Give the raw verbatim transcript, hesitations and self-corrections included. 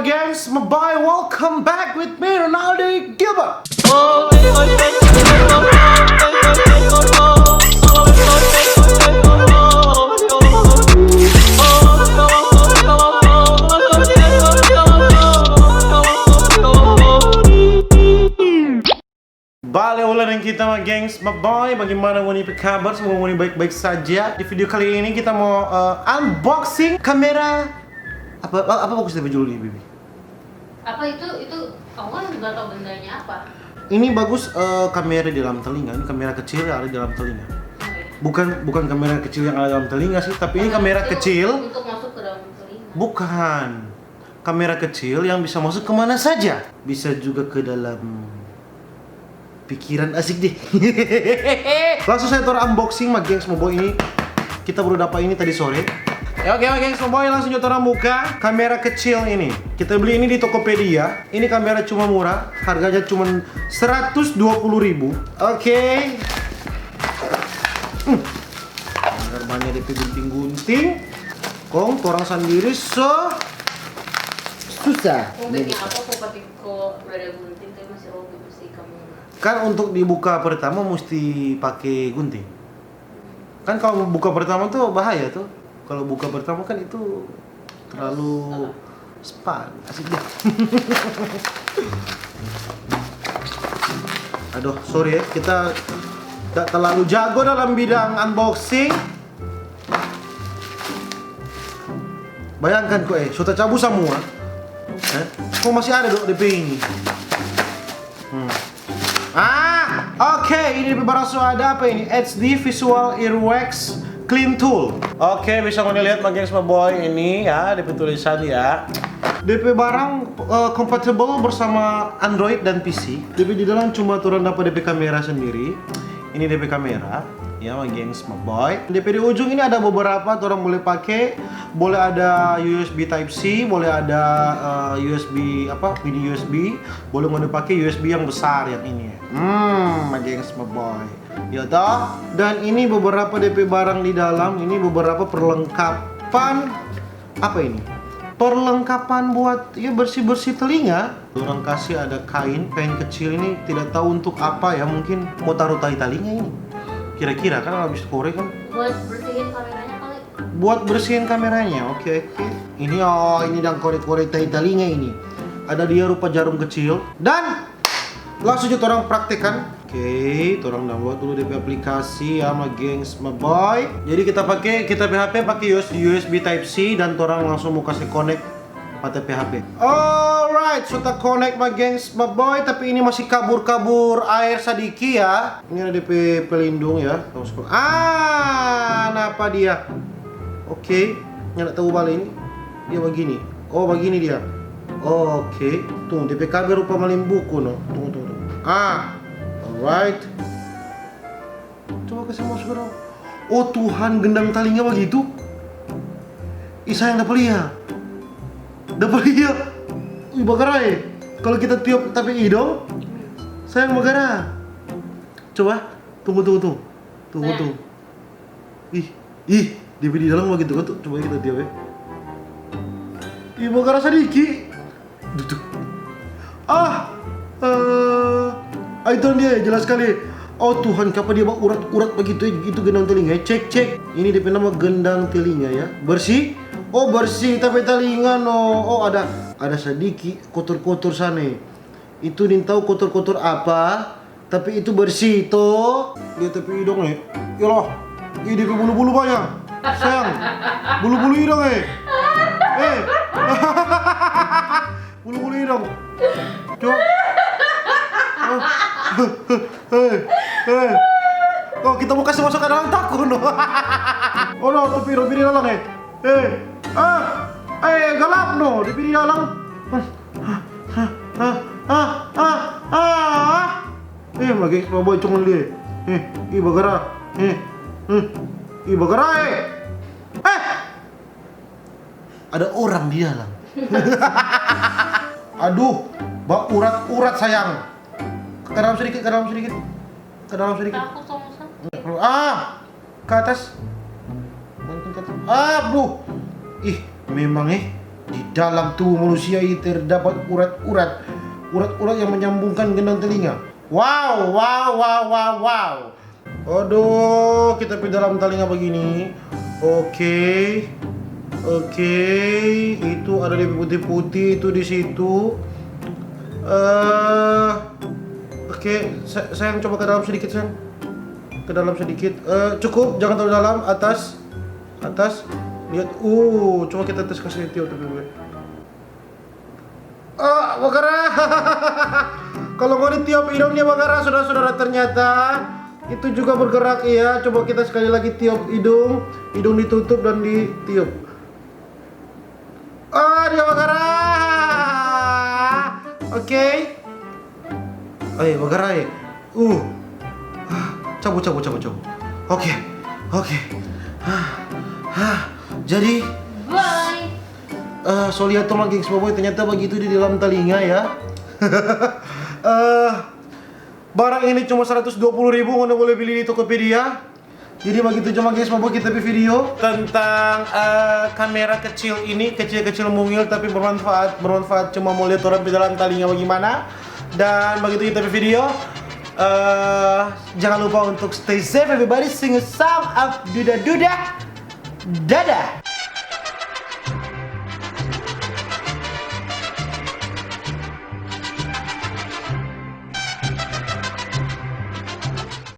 Gengs, my boy, welcome back with me, Ronaldo Gilbert. Bale ulang deng kita, my gengs, my boy. Bagaimana ngoni pe kabar? Semoga ngoni baik-baik saja. Di video kali ini kita mau, eh, unboxing kamera. Apa, apa, apa bagus depe judul ini, Bibi? Apa itu? Itu aku kan nggak tahu bendanya apa. Ini bagus, eh, kamera di dalam telinga. Ini kamera kecil yang ada di dalam telinga. Oh, iya. Bukan, bukan kamera kecil yang ada dalam telinga sih, tapi ini kamera kecil. Untuk masuk ke dalam telinga. Bukan. Kamera kecil yang bisa masuk kemana saja. Bisa juga ke dalam pikiran, asik deh. Langsung saja torang unboxing, my gengs, my boy, ini. Kita baru dapat ini tadi sore. Ya, oke, my gengs, my boy, langsung saja torang buka kamera kecil ini. Kita beli ini di Tokopedia. Ini kamera cuma murah, harganya cuma seratus dua puluh ribu. Oke. Hmm. Banyak depe gunting-gunting. Kong torang sandiri so susah. Gunting apa kok pakai, kok udah ada gunting tapi masih oke, masih kamu. Kan untuk dibuka pertama musti pake gunting. Kan kalau buka pertama tuh bahaya tuh. Kalau buka pertama kan itu terlalu span, asik deh. Aduh, sorry ya, kita tak terlalu jago dalam bidang unboxing. Bayangkan kok, eh, so tacabu samua. Eh, kok masih ada dok depe ini? Hmm. Ah, oke, ini depe barang so ada apa ini? H D Visual Earwax Clean Tool. Oke, bisa ngoni lihat, my gengs, my boy, ini ya, depe tulisan ya. Depe barang, eh, compatible bersama Android dan P C. Depe di dalam cuma torang dapa depe kamera sendiri. Ini depe kamera, ya, my gengs, my boy. Depe di ujung ini ada beberapa torang boleh pake. Boleh ada U S B Type C, boleh ada, eh, U S B apa, mini U S B. Boleh ngoni pake U S B yang besar yang ini. Hmm, my gengs, my boy. Ya toh? Dan ini beberapa depe barang di dalam, ini beberapa perlengkapan, apa ini? Perlengkapan buat, ya, bersih-bersih telinga. Orang kasih ada kain, kain kecil ini, tidak tahu untuk apa ya, mungkin mau taruh tai talinga ini. Kira-kira kan habis korek kan? Buat bersihin kameranya kali. Buat bersihin kameranya, oke, oke. Ini, oh, ini dang kore-kore tai talinga ini. Ada dia rupa jarum kecil. Dan langsung jo torang praktekkan. Oke, torang download dulu depe aplikasi ya, my gengs, my boy. Jadi kita pake, kita pe H P pake U S B Type C dan torang langsung mo kase connect pa ta pe H P. Alright, so ta connect, my gengs, my boy, tapi ini masih kabur-kabur aer sadiki ya. Ini ada depe pelindung ya. Ah, napa dia? Oke, nyanda tau bale ini. Dia bagini. Oh, bagini dia. Oke. Tuh, depe kabel rupa malimbuku, no. Tunggu, tunggu, tunggu. Ah, alright. Coba kasih masuk dong. Oh Tuhan, gendang talinga bagitu. Ih, sayang dapa lia. Dapa lia. Ih, bagara e. Kalau kita tiup tapi idong, sayang bagara. Coba, tunggu, tunggu, tunggu. Tunggu, tunggu. Ih, ih, depe di dalam bagitu kan tuh. Coba kita tiup ya. Ih, bagara sadiki. Duh, duh. Ah, eh, ah, itu dia, jelas skali. Oh Tuhan, kapa dia baurat-urat bagitu ya, itu gendang telinga ya? Cek, cek. Ini depe nama gendang telinga ya. Bersih? Oh, bersih, tapi talinga no. Oh, ada, ada sadiki kotor-kotor sana. Itu nintau kotor-kotor apa, tapi itu bersih to. Lia tapi idong e. Yalah, ih, depe bulu-bulu banya. Sayang, bulu-bulu idong e. Eh. Bulu-bulu idong. Coba. Eh, eh. Oh, kita mo kase masuk ka dalam tako no. Oh no, tapi idong pigi dalam e. Eh. Ah. Eh, galap no, depe di dalam. Ah, ah, ah, ah, ah. Eh, mage, bawa cuma lia. Eh, ih, bagara. Eh, eh, ih, bagara e. Eh. Ada orang di dalam. Aduh, baurat-urat sayang. Ke dalam sedikit, ke dalam sedikit. Ke dalam sedikit. Takut sama saya. Nggak perlu. Ah, ke atas. Mungkin ke atas. Ah, buh. Ih, memang e. Di dalam tubuh manusia ini terdapat urat-urat, urat-urat yang menyambungkan gendang telinga. Wow, wow, wow, wow, wow. Aduh, kita pi dalam talinga begini. Oke. Oke, itu ada di putih-putih itu di situ. Eh, oke, sa-, sayang, coba ke dalam sedikit, sayang. Ke dalam sedikit. Eh, cukup, jangan terlalu dalam. Atas, atas. Lihat, uh, coba kita tes kasih tiup dulu. Ah, bagara. Kalau ngoni tiup hidungnya, bagara, saudara-saudara, ternyata itu juga bergerak, ya. Coba kita sekali lagi tiup hidung, hidung ditutup dan ditiup. Ah, dia bagara. Oke. Eh, bagara, eh. Uh. Ah, cabu, cabu, cabu, cabu. Oke. Oke. Ah, ah. Jadi, Bye. Eh, so lihat to, gengs boboy, ternyata bagitu di dalam talinga, ya. Eh, barang ini cuma seratus dua puluh ribu, ngoni boleh beli di Tokopedia. Jadi bagitu cuma, gengs boboy, kita pe video tentang, eh, kamera kecil ini, kecil-kecil mungil tapi bermanfaat, bermanfaat cuma mo lihat orang di dalam talinga bagimana. Dan bagitu kita pe video. Eh, jangan lupa untuk stay safe, everybody. Sing a song of duda-duda. Dadah.